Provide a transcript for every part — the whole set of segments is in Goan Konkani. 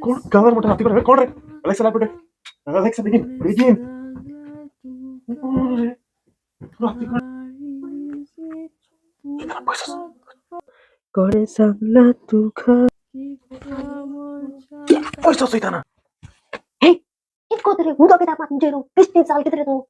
कोण कांतार म्हणटा राती कडेन? कोण रे? Alexa, light पेटय. अलेक्सा, बेगीन बेगीन. कोण रे राती कडेन? कोणें सांगलां तुका? पयस वचयतना. कित रे, उदक कित्याक मात तुजेर? क्रिस्ती चाल कितें रे तूं?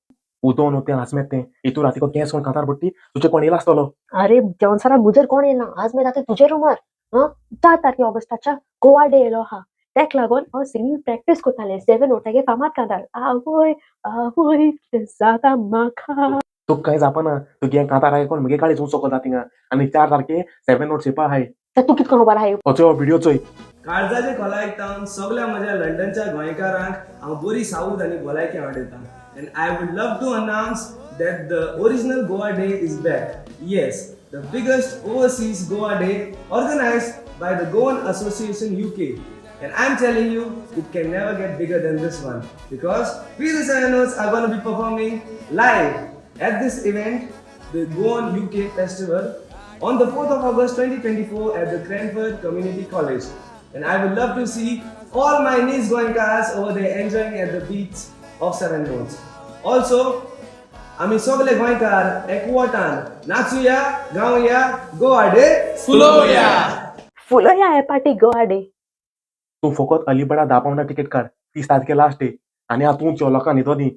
उदो न्हू तें, आजमेत तें. हितून राती कडेन गॅस कोण कांतार पडटी? तुजे कोण येयला आसतलो. अरे, जॉन्सना मुजर कोण येयला. आज मागीर राती तुजे रुमार. आं, 4 तारखे ऑगस्टाच्या गोवा डे येयलो आहा, तेक लागून हांव सिंगींग प्रॅक्टीस कोतालें. सेवन नोटागे फामाद कांतार, आवय आवय कितें जाता म्हाका. तुका कांय जापना. तुगे कांतार आयकोन मुगे काळीज उंच सकल जाता थिंगा. आनी 4 तारखे सेवन नोट्स येवपा आहाय. तर तूं कित करूं बरा आहाय? हो व्हिडिओ चोय. काळजाचे खोलायक सगळ्या म्हज्या लंडनच्या गोंयकारांक हांव बरी सावूद आनी भलायकी वाडयता. And I would love to announce that the original Goa Day is back. Yes, the biggest overseas Goa Day organized by the Goan Association UK. And I'm telling you, it can never get bigger than this one because we the Seven Notes are going to be performing live at this event, the Goan UK Festival, on the 4th of August 2024 at the Cranford Community College. And I would love to see all my niece Goenkars over there enjoying at the beach of Seven Notes. Also, आमी सगळे गोंयकार एकवटान नाचुया, गावया, गोवा डे फुलोवया. फुलोया हे पाटी गोवा डे. तूं फकत अलिबाडा 10 पावंडा तिकेट काड. 30 तारखे लास्ट डे आनी हांव तूं लोकांक न्हिदो दी.